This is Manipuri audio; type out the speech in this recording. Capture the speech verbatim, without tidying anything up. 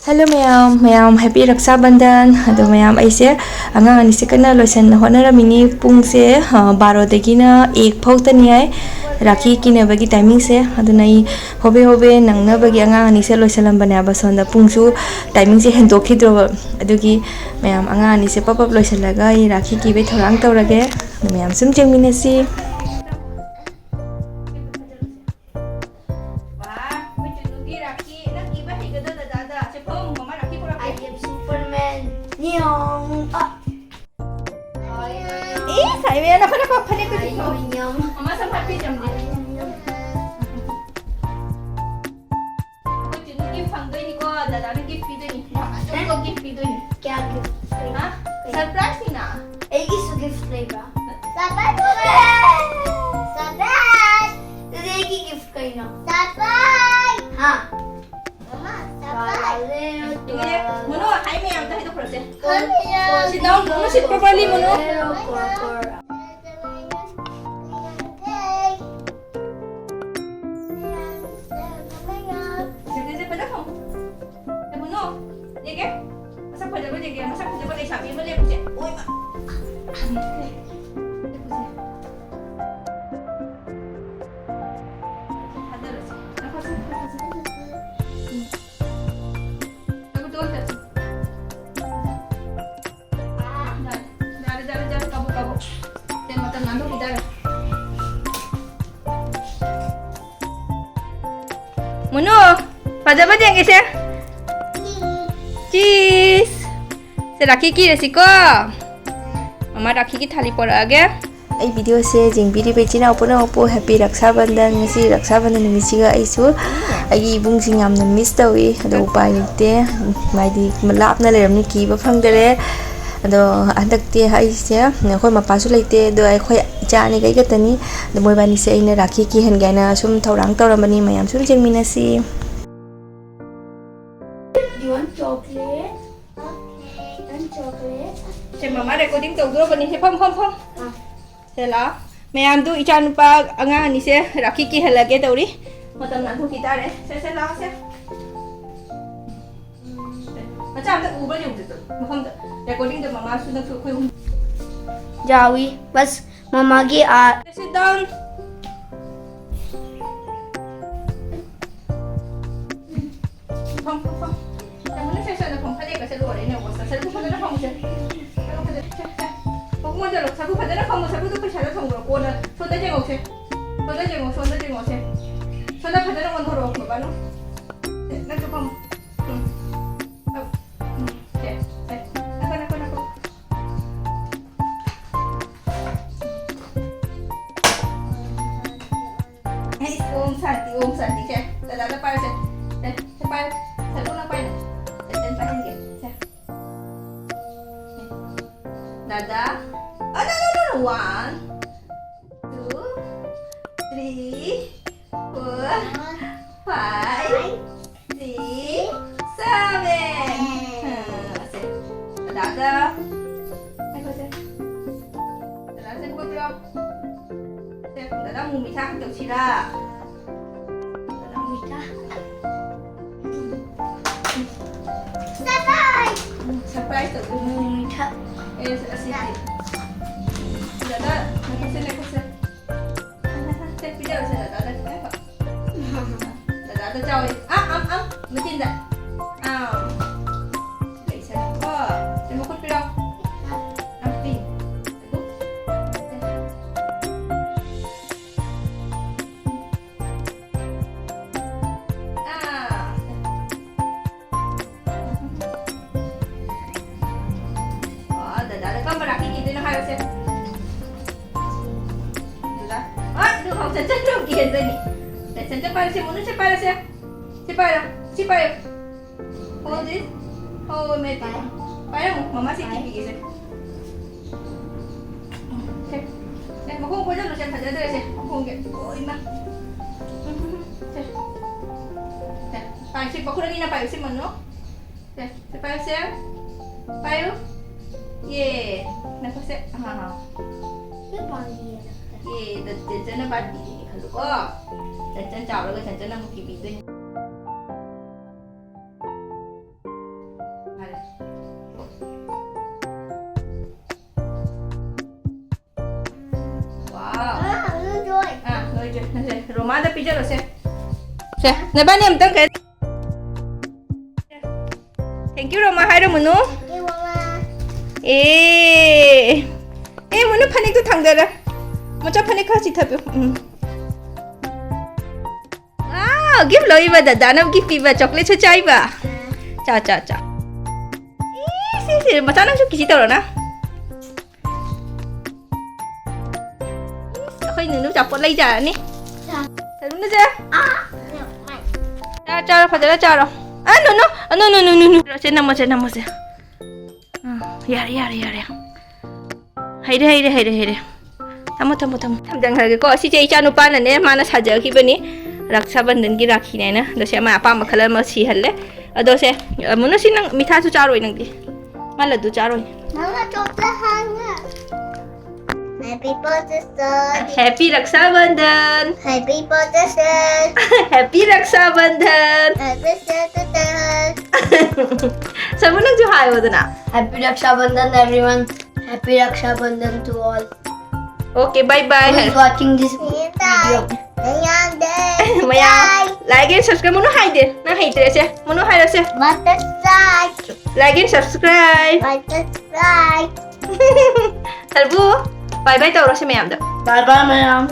Hello ꯃꯌꯥꯝ, ꯃꯌꯥꯝ happy ꯔꯛꯁꯥ ꯕꯟꯙꯟ꯫ ꯑꯗꯣ ꯃꯌꯥꯝ, ꯑꯩꯁꯦ ꯑꯉꯥꯡ ꯑꯅꯤꯁꯦ ꯀꯟꯅ ꯂꯣꯏꯁꯟꯅ ꯍꯣꯠꯅꯔꯝꯃꯤꯅꯤ꯫ ꯄꯨꯡꯁꯦ, ꯑ, ꯕꯥꯔꯣꯗꯒꯤꯅ ꯑꯦꯛ ꯐꯥꯎꯇꯅꯤ ꯍꯥꯏ꯫ ꯔꯥꯈꯤ ꯀꯤꯅꯕꯒꯤ ꯇꯥꯏꯃꯤꯡꯁꯦ꯫ ꯑꯗꯨꯅ ꯑꯩ ꯍꯣꯕꯦ ꯍꯣꯕꯦ ꯅꯪꯅꯕꯒꯤ ꯑꯉꯥꯡ ꯑꯅꯤꯁꯦ ꯂꯣꯏꯁꯜꯂꯝꯕꯅꯦꯕ꯫ ꯁꯣꯝꯗ ꯄꯨꯡꯁꯨ ꯇꯥꯏꯃꯤꯡꯁꯦ ꯍꯦꯟꯗꯣꯛꯈꯤꯗ꯭ꯔꯣꯕ꯫ ꯑꯗꯨꯒꯤ ꯃꯌꯥꯝ, ꯑꯉꯥꯡ ꯑꯅꯤꯁꯦ ꯄꯞ ꯄꯞ ꯂꯣꯏꯁꯜꯂꯒ ꯑꯩ ꯔꯥꯈꯤ ꯀꯤꯕꯩ ꯊꯧꯔꯥꯡ ꯇꯧꯔꯒꯦ꯫ ꯑꯗꯨ ꯃꯌꯥꯝ ꯁꯨꯝ ꯌꯦꯡꯃꯤꯟꯅꯁꯤ꯫ ꯋꯥ, ꯑꯩꯈꯣꯏ ꯆꯨꯅꯨꯒꯤ ꯔꯥꯈꯤ꯫ ꯅꯪ ꯀꯤꯕ ꯍꯩꯒꯗ꯭ꯔꯣ ꯗꯗꯥꯗ? ꯁꯦ ꯐꯝ, ꯃꯃꯥ ꯔꯥꯈꯤ ꯄꯨꯔꯛꯀꯦ꯫ I am Superman. ꯅꯤꯌꯣꯡ꯫ ꯑ꯫ ꯑꯦ, ꯁꯥꯏꯕꯦ, ꯅꯈꯣꯏ, ꯅꯈꯣꯏ, ꯐꯅꯦꯛꯇꯨ ꯆꯤꯡꯊꯣꯛꯑꯣ꯫ ꯅꯤꯌꯣꯡ꯫ ꯃꯃꯥ ꯁꯝꯐꯥꯠ ꯄꯤꯖꯝꯅꯦ꯫ ꯑꯩꯈꯣꯏ ꯆꯨꯅꯨ gift ꯐꯪꯗꯣꯏꯅꯤꯀꯣ, ꯗꯗꯥꯅ gift ꯄꯤꯗꯣꯏꯅꯤ꯫ ꯑꯆꯧꯕ gift ꯄꯤꯗꯣꯏꯅꯤ꯫ ꯀꯌꯥ gift? ꯍꯥ? ꯀꯩ? Surprise ꯅꯤꯅ꯫ ꯑꯩꯒꯤꯁꯨ gift ꯂꯩꯕ꯭ꯔꯥ? Surprise! Surprise! ꯑꯗꯨꯗꯤ ꯑꯩꯒꯤ gift ꯀꯩꯅꯣ? Surprise! ꯍꯥ? ꯃꯃꯥ, surprise! ꯇ꯭ꯋꯥꯂꯥꯂꯦ, ꯏꯪꯂꯤꯁ, ꯃꯣꯅꯣ, ꯍꯥꯏ ꯃꯌꯥꯝꯗ ꯍꯥꯏꯗꯣꯛꯈ꯭ꯔꯁꯦ꯫ ꯍꯥꯏ ꯃꯌꯥꯝ꯫ Sit down, Mono, sit properly, Mono. ꯀꯣꯔ, ꯀꯣꯔ, ꯀꯣꯔ꯫ ꯁꯦ, ꯁꯦ, ꯁꯦ, ꯐꯖ ꯊꯝꯃꯨ꯫ ꯁꯦ, ꯃꯣꯅꯣ, ꯌꯦꯡꯒꯦ꯫ ꯃꯁꯛ ꯐꯖꯕ ꯌꯦꯡꯒꯦ꯫ ꯃꯁꯛ ꯐꯖꯕ ꯂꯩꯁꯥꯕꯤ ꯑꯃ ꯂꯦꯞꯄꯨꯁꯦ꯫ ꯑꯣꯏꯃ꯫ ꯂꯦꯞꯄꯨꯁꯦ꯫ ꯊꯥꯗꯔꯁꯦ꯫ ꯅꯈꯣꯠꯁꯦ, ꯅꯈꯣꯠꯁꯦ꯫ ꯎꯝ꯫ ꯅꯈꯨꯠꯇꯣ ꯑꯝꯇ꯫ ꯌꯥꯔꯦ, ꯌꯥꯔꯦ, ꯌꯥꯔꯦ, ꯌꯥꯔꯦ, ꯀꯥꯕꯣꯛ, ꯀꯥꯕꯣꯛ꯫ ꯁꯦ, ꯃꯇꯝ ꯅꯥꯟꯊꯣꯛꯈꯤꯗꯥꯔꯦ꯫ ꯃꯨꯅꯨ, ꯐꯖꯕ ꯌꯦꯡꯒꯦꯁꯦ꯫ ꯆꯤꯁ꯫ ꯁꯦ, ꯔꯥꯈꯤ ꯀꯤꯔꯁꯤꯀꯣ꯫ ꯃꯃꯥ ꯔꯥꯈꯤꯒꯤ ꯊꯥꯂꯤ ꯄꯣꯔꯛꯑꯒꯦ꯫ ꯑꯩ video ꯁꯦ ꯌꯦꯡꯕꯤꯔꯤꯕ ꯏꯆꯤꯟ ꯏꯅꯥꯎ ꯄꯨꯝꯅꯃꯛꯄꯨ happy ꯔꯛꯁꯥ ꯕꯟꯙꯟ꯫ ꯉꯁꯤ ꯔꯛꯁꯥ ꯕꯟꯙꯟ ꯅꯨꯃꯤꯠꯁꯤꯒ ꯑꯩꯁꯨ ꯑꯩꯒꯤ ꯏꯕꯨꯡꯁꯤꯡ ꯌꯥꯝꯅ miss ꯇꯧꯏ꯫ ꯑꯗꯣ ꯎꯄꯥꯏ ꯂꯩꯇꯦ, ꯍꯥꯏꯗꯤ ꯂꯥꯞꯅ ꯂꯩꯔꯕꯅꯤꯅ ꯀꯤꯕ ꯐꯪꯗꯔꯦ꯫ ꯑꯗꯣ ꯍꯟꯗꯛꯇꯤ ꯑꯩꯁꯦ ꯑꯩꯈꯣꯏ ꯃꯄꯥꯁꯨ ꯂꯩꯇꯦ, ꯑꯗꯣ ꯑꯩꯈꯣꯏ ꯏꯆꯥ ꯑꯅꯤ ꯀꯩ ꯈꯛꯇꯅꯤ꯫ ꯑꯗꯣ ꯃꯣꯏꯕꯥꯅꯤꯁꯦ ꯑꯩꯅ ꯔꯥꯈꯤ ꯀꯤꯍꯟꯒꯦ ꯍꯥꯏꯅ ꯁꯨꯝ ꯊꯧꯔꯥꯡ ꯇꯧꯔꯝꯕꯅꯤ꯫ ꯃꯌꯥꯝ ꯁꯨꯝ ꯌꯦꯡꯃꯤꯟꯅꯁꯤ꯫ You want chocolate? Okay. And chocolate? ꯁꯦ, ꯃꯃꯥ recording ꯇꯧꯗꯣꯔꯕꯅꯤ꯫ ꯁꯦ, ꯐꯝ, ꯐꯝ, ꯐꯝ꯫ ꯑꯥ꯫ ꯁꯦ, ꯂꯥꯛꯑꯣ꯫ ꯃꯌꯥꯝꯗꯨ ꯏꯆꯥꯅꯨꯄꯥ ꯑꯉꯥꯡ ꯑꯅꯤꯁꯦ ꯔꯥꯈꯤ ꯀꯤꯍꯜꯂꯒꯦ ꯇꯧꯔꯤ꯫ ꯃꯇꯝ ꯅꯥꯟꯊꯣꯛꯈꯤ ꯇꯥꯔꯦ꯫ ꯁꯦ, ꯁꯦ, ꯂꯥꯛꯑꯣ, ꯁꯦ꯫ ꯃꯆꯥ ꯑꯝꯇ ꯎꯕ꯭ꯔꯥ ꯌꯦꯡꯉꯨꯁꯦ, ꯃꯐꯝꯗ꯫ ꯔꯦꯀꯣꯔꯗꯤꯡꯗ ꯃꯃꯥꯁꯨ ꯅꯪꯁꯨ ꯑꯩꯈꯣꯏ ꯑꯍꯨꯝ꯫ ꯌꯥꯎꯏ꯫ ꯕꯁ ꯃꯃꯥꯒꯤ ꯑꯥ Sit down. ꯐꯝ, ꯐꯝ, ꯐꯝ꯫ ꯌꯥꯝ ꯃꯅꯨꯡ ꯆꯪꯁꯤꯜꯂꯣ, ꯐꯝ꯫ ꯐꯅꯦꯛꯀꯁꯦ ꯂꯣꯏꯔꯦꯅꯦ, ꯋꯥꯁ ꯇꯧꯁꯜꯂꯨ꯫ ꯐꯖꯅ ꯐꯝꯃꯨꯁꯦ꯫ ꯐꯖꯅ, ꯐꯖꯅ, ꯁꯦ, ꯁꯦ꯫ ꯃꯈꯣꯡ ꯑꯣꯟꯁꯤꯜꯂꯣ꯫ ꯁꯒꯨ ꯐꯖꯅ ꯐꯝꯃꯣ꯫ ꯁꯒꯨꯗꯣ ꯄꯩꯁꯥꯗ ꯊꯝꯈ꯭ꯔꯣ꯫ ꯀꯣꯟꯅ ꯁꯣꯝꯗ ꯌꯦꯡꯉꯧꯁꯦ꯫ ꯁꯣꯝꯗ ꯌꯦꯡꯉꯣ, ꯁꯣꯝꯗ ꯌꯦꯡꯉꯣꯁꯦ꯫ ꯁꯣꯝꯗ ꯐꯖꯅ ꯑꯣꯟꯊꯣꯔꯛꯑꯣ, ꯕꯕꯥꯅꯨ꯫ ꯁꯦ, ꯅꯪꯁꯨ ꯐꯝꯃꯣ꯫ ꯎꯝ꯫ ꯑꯧ꯫ ꯎꯝ꯫ ꯁꯦ, ꯁꯦ꯫ ꯅꯈꯣ, ꯅꯈꯣ, ꯅꯈꯣ꯫ ꯑꯩ ꯑꯣꯝ ꯁꯥꯟꯇꯤ, ꯑꯣꯝ ꯁꯥꯟꯇꯤ꯫ ꯁꯦ, ꯗꯗꯥꯗ ꯄꯥꯏꯔꯨꯁꯦ꯫ ꯁꯦ, ꯁꯦ ꯄꯥꯏꯌꯨ꯫ ꯁꯦ, ꯂꯨꯅ ꯄꯥꯏꯌꯨ꯫ ꯁꯦ, ꯁꯦ ꯄꯥꯏꯍꯟꯒꯦ꯫ ꯁꯦ꯫ ꯗꯗꯥ꯫ ꯑ, no, no, no, no. One, two, three, four, five, six, seven. ꯑ, ꯁꯦ꯫ ꯗꯗꯥꯗ꯫ ꯉꯥꯏꯈꯣ, ꯁꯦ꯫ ꯗꯗꯥ, ꯁꯦ, ꯈꯨꯠ ꯄꯤꯔꯛꯑꯣ꯫ ꯁꯦ, ꯗꯗꯥ, ꯃꯨꯃꯤ ꯊꯥ ꯇꯧꯁꯤꯔꯥ? ꯗꯗꯥ, ꯃꯨꯃꯤ ꯊꯥ꯫ Surprise! ꯁꯔꯄ꯭ꯔꯥꯏꯖ ꯇꯧꯗꯣꯏꯅꯤ꯫ ꯃꯨꯃꯤ ꯊꯥ꯫ ꯑꯦ, ꯑꯁꯤꯗꯤ꯫ ꯗꯗꯥ, ꯉꯥꯏꯈꯣ, ꯁꯦ, ꯉꯥꯏꯈꯣ, ꯁꯦ꯫ ꯁꯦ, ꯄꯤꯖꯔꯣ, ꯁꯦ, ꯗꯗꯥꯗ ꯈꯤꯇꯪ ꯈꯛ꯫ ꯗꯗꯥꯗ ꯆꯥꯎꯋꯦ꯫ ꯑꯥ, ꯑꯥ, ꯑꯥ, ꯃꯆꯤꯟꯗ꯫ ꯑꯥ꯫ ꯂꯩꯁꯜꯂꯣꯀꯣ꯫ ꯁꯦ, ꯃꯈꯨꯠ ꯄꯤꯔꯛꯑꯣ꯫ ꯑꯥ, ꯄꯤ꯫ ꯑꯥ꯫ ꯑꯣ, ꯗꯗꯥꯗ ꯀꯔꯝꯕ ꯔꯥꯈꯤ ꯀꯤꯗꯣꯏꯅꯣ ꯍꯥꯏꯔꯣꯁꯦ꯫ ꯗꯗꯥ꯫ ꯑ, ꯑꯗꯨ ꯐꯥꯎ ꯆꯠꯆꯠ ꯇꯧꯒꯦ ꯍꯥꯏꯖꯅꯤ꯫ ꯁꯦ, ꯁꯦ, ꯁꯦ ꯄꯥꯏꯔꯣꯁꯦ, ꯃꯣꯅꯨ ꯁꯦ ꯄꯥꯏꯔꯣꯁꯦ꯫ ꯁꯤ ꯄꯥꯏꯔꯣ, ꯁꯤ ꯄꯥꯏꯌꯨ꯫ Hold this. ꯍꯣ, ꯃꯦꯠꯇꯦ꯫ ꯄꯥꯏꯔꯝꯃꯨ, ꯃꯃꯥ ꯁꯤ ꯀꯤꯕꯤꯒꯦꯁꯦ꯫ ꯁꯦ, ꯁꯦ, ꯃꯈꯣꯡ ꯀꯣꯏꯁꯜꯂꯨꯁꯦ, ꯐꯖꯗ꯭ꯔꯦꯁꯦ, ꯃꯈꯣꯡꯁꯦ꯫ ꯑꯣ, ꯏꯃꯥ꯫ ꯁꯦ꯫ ꯁꯦ, ꯄꯥꯏ, ꯁꯤ ꯃꯈꯨꯠ ꯑꯅꯤꯅ ꯄꯥꯏꯌꯨ, ꯁꯤ ꯃꯅꯨ꯫ ꯁꯦ, ꯁꯤ ꯄꯥꯏꯌꯨ, ꯁꯦ꯫ ꯄꯥꯏꯌꯨ꯫ ꯌꯦ꯫ ꯅꯈꯨꯠꯁꯦ, ꯑꯥ, ꯑꯥ꯫ ꯁꯤ ꯄꯥꯝꯗꯤꯌꯦ꯫ ꯌꯦ, ꯗ-, ꯆꯟꯆꯟꯅ ꯄꯥꯝꯕꯤꯔꯦ ꯈꯜꯂꯨꯀꯣ꯫ ꯆꯟꯆꯟ ꯆꯥꯎꯔꯒ ꯆꯟꯆꯟꯅ ꯑꯃꯨꯛ ꯀꯤꯕꯤꯗꯣꯏꯅꯤ꯫ ꯔꯣꯃꯥꯗ ꯄꯤꯖꯔꯣꯁꯦ. ꯁꯦ, ꯅꯕꯥꯅꯤ ꯑꯝꯇꯪ ꯀꯩ- Thank you, ꯔꯣꯃꯥ ꯍꯥꯏꯔꯝꯃꯨꯅꯨ. ꯑꯦ. ꯑꯦ, ꯃꯨꯅꯨ ꯐꯅꯦꯛꯇꯣ ꯊꯥꯡꯗꯔ. ꯃꯆꯥ ꯐꯅꯦꯛ ꯈꯔ ꯆꯤꯊꯕꯤꯌꯨ. ꯎꯝ. Wow, gift ꯂꯧꯏꯕ ꯗꯗꯥꯅ gift ꯄꯤꯕ, chocolateꯁꯨ ꯆꯥꯏꯕ. ꯆꯥ, ꯆꯥ, ꯆꯥ. ꯏ, ꯁꯤ, ꯁꯤ, ꯃꯆꯥ ꯅꯪꯁꯨ ꯀꯤꯁꯤ ꯇꯧꯔꯣꯅ. ꯏꯁ, ꯑꯩꯈꯣꯏ ꯅꯨꯅꯨ ꯆꯥꯄꯣꯠ ꯂꯩꯖꯔꯅꯤ. ꯆꯥ. ꯁꯔꯨꯅꯁꯦ. ꯆꯥꯔꯣ, ꯆꯥꯔꯣ, ꯐꯖꯅ ꯆꯥꯔꯣ. ꯑ, ꯅꯨꯅꯨ, ꯑ, ꯅꯨꯅꯨ, ꯅꯨꯅꯨ, ꯅꯨꯅꯨ. ꯁꯦ, ꯅꯝꯃꯣꯁꯦ, ꯅꯝꯃꯣꯁꯦ. ꯑ, ꯌꯥꯔꯦ, ꯌꯥꯔꯦ, ꯌꯥꯔꯦ. ꯍꯩꯔꯦ, ꯍꯩꯔꯦ, ꯍꯩꯔꯦ, ꯍꯩꯔꯦ. ꯊꯝꯃꯣ, ꯊꯝꯃꯣ, ꯊꯝꯃꯣ. ꯊꯝꯖꯟꯈ꯭ꯔꯒꯦꯀꯣ. ꯁꯤꯁꯦ ꯏꯆꯥ ꯅꯨꯄꯥꯅꯅꯦ, ꯃꯥꯅ ꯁꯥꯖꯈꯤꯕꯅꯤ. ꯔꯛꯁꯥꯕꯟꯙꯟꯒꯤ ꯔꯥꯈꯤꯅꯦꯅ꯫ ꯑꯗꯣ ꯁꯤ ꯑꯃ ꯑꯄꯥꯝꯕ color ꯑꯃ ꯁꯤꯍꯜꯂꯦ. ꯑꯗꯣ ꯁꯦ, ꯑꯃꯨꯅ ꯁꯤ ꯅꯪ ꯃꯤꯊꯥꯁꯨ ꯆꯥꯔꯣꯏ ꯅꯪꯗꯤ. ꯃꯥ ꯂꯗꯨ ꯆꯥꯔꯣꯏ. ꯃꯃꯥ, ꯆꯣꯀ꯭ꯂꯦꯠ ꯍꯥꯡꯉꯦ꯫ Happy birthday, sir. Happy ꯔꯛꯁꯥꯕꯟꯙꯟ. Happy birthday, sir. Happy ꯔꯛꯁꯥꯕꯟꯙꯟ. Happy birthday, sir. ꯁꯔꯃꯨ, ꯅꯪꯁꯨ ꯍꯥꯏꯌꯣꯗꯅ. Happy Raksha Bandhan, everyone. Happy Raksha Bandhan to all. Okay, bye bye. Who is watching this video? ꯃꯌꯥꯝ, like and subscribe. ꯃꯨꯅꯨ ꯍꯥꯏꯗꯦ. ꯅꯪ ꯍꯩꯇ꯭ꯔꯦꯁꯦ. ꯃꯨꯅꯨ ꯍꯥꯏꯔꯁꯦ. Like and subscribe. ꯁꯔꯕꯨ, bye bye ꯇꯧꯔꯣ ꯁꯤ ꯃꯌꯥꯝꯗ. Bye bye, ꯃꯌꯥꯝ.